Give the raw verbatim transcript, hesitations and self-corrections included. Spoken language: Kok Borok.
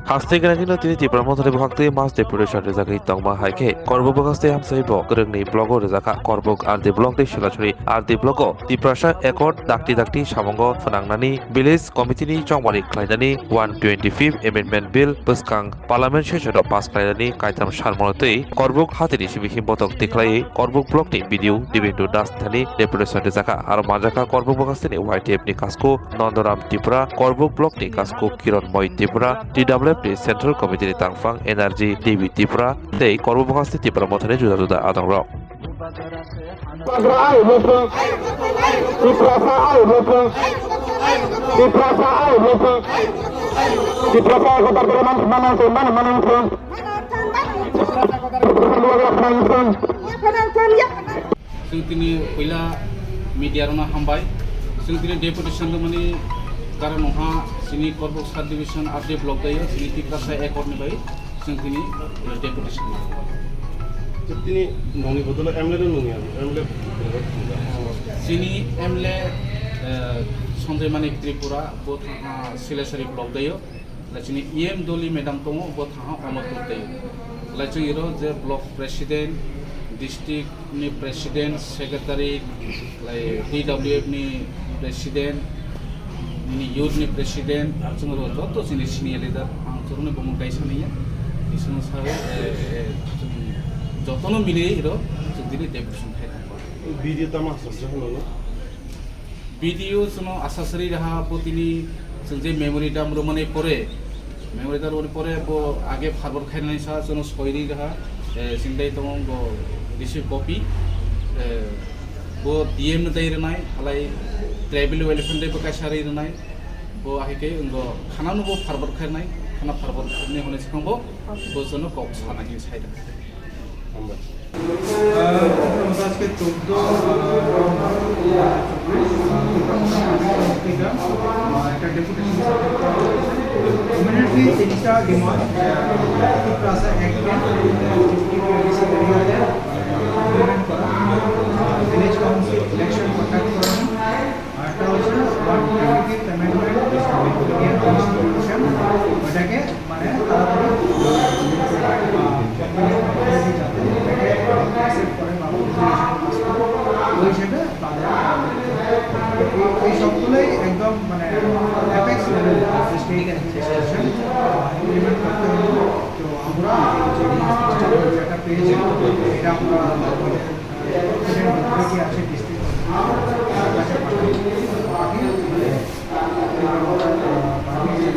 Haste gwnangino tini Tipra Mothani bwkhaktwi mass deputation rwjagwi tongma hai khe Korbuk bwkhaste hamsai bo kwrwngni blogo rwjakha. Korbuk R D block tei Solasuri R D blogo Tiprasa Accord dakti dakti samungo phwnangnani village committee ni chongmani khlainani one twenty-fifth Amendment Bill bwskang Parliament session o pass khlainani kaitam sarmano twi Korbuk hatini simi himbotok tikhlaiwi Korbuk block ni B D O Dibendu Das thani deputation rwjakha. Aro manjakha Korbuk bwkhasteni Y T F ni kasku Nondoram Tripura, Korbuk block ni kasku Kiron Moi Tripura, T W F ni Central Committee ni tangphang Energy Devi Tripura tei Korbuk bwkhasti Tipra Mothani juda juda adongrok. Chwng tini puila media rokno hambai. Chwng tini deputation rwmani karon wngkha chini Korbuk sub division R D block daio chini Tiprasa Accord ni bai chwng tini, eh, deputation. Chwng tini nongni bodolo M L A no nungya, M L A. Chini M L A, eh, Sanjay Manik Tripura, bo thangha Silesari block daio. Lai chini E M Doli madam tongo, bo thangha Amarpur tei. Lai chini ro je block president, district ni president, secretary, lai T W F ni president, ni youth ni president, ar chini ro joto chini senior leader, ang chini bumung kaisa niya. Isini sawi, eh, eh, jotono mili ro, chini deputation khai thangba. Video tama sasya hono. B D O chwngno asasari raha bo tini chwng je memorandum rwmani pore, memorandum rwmani pore bo age forward khainani sa chwngno soiri raha, eh, chwng dai tongo bo receive copy, eh, bo D M no dai rwnai, halai tribal welfare dai bo kaisa ri rwnai, bo ahike wngbo khanano bo forward khainai, khana forward khainai hwnwi swkang bo, bo chwngno kok sanani sai rwnai. Hambai. আহ, আজকে চোদ্দ, আহ, নভেম্বর, আহ, চব্বিশ, আহ, একটা deputation submit করা হয়েছে। ইমিডিয়েটলি তিনটা ডিমান্ড, আহ, plaza act, আহ, ডিস্ট্রিক্ট এরিয়াতে ইমপ্লিমেন্ট করা, আহ, village council election conduct করানো, আরেকটা হচ্ছে one twenty fifth amendment, Indian constitution, ওটাকে মানে তাড়াতাড়ি, আহ, যাতে ওটাকে অ্যাকসেপ্ট করে বা ওই হিসেবে তাদের এই, এই সবগুলোই একদম মানে apex level state administration implement করতে হবে। তো আমরা এই যে যেটা পেয়েছি, এটা আমরা আমাদের কি আছে ডিস্ট্রিক্ট তার কাছে পাঠাই। বাকি, আহ, বাকি যে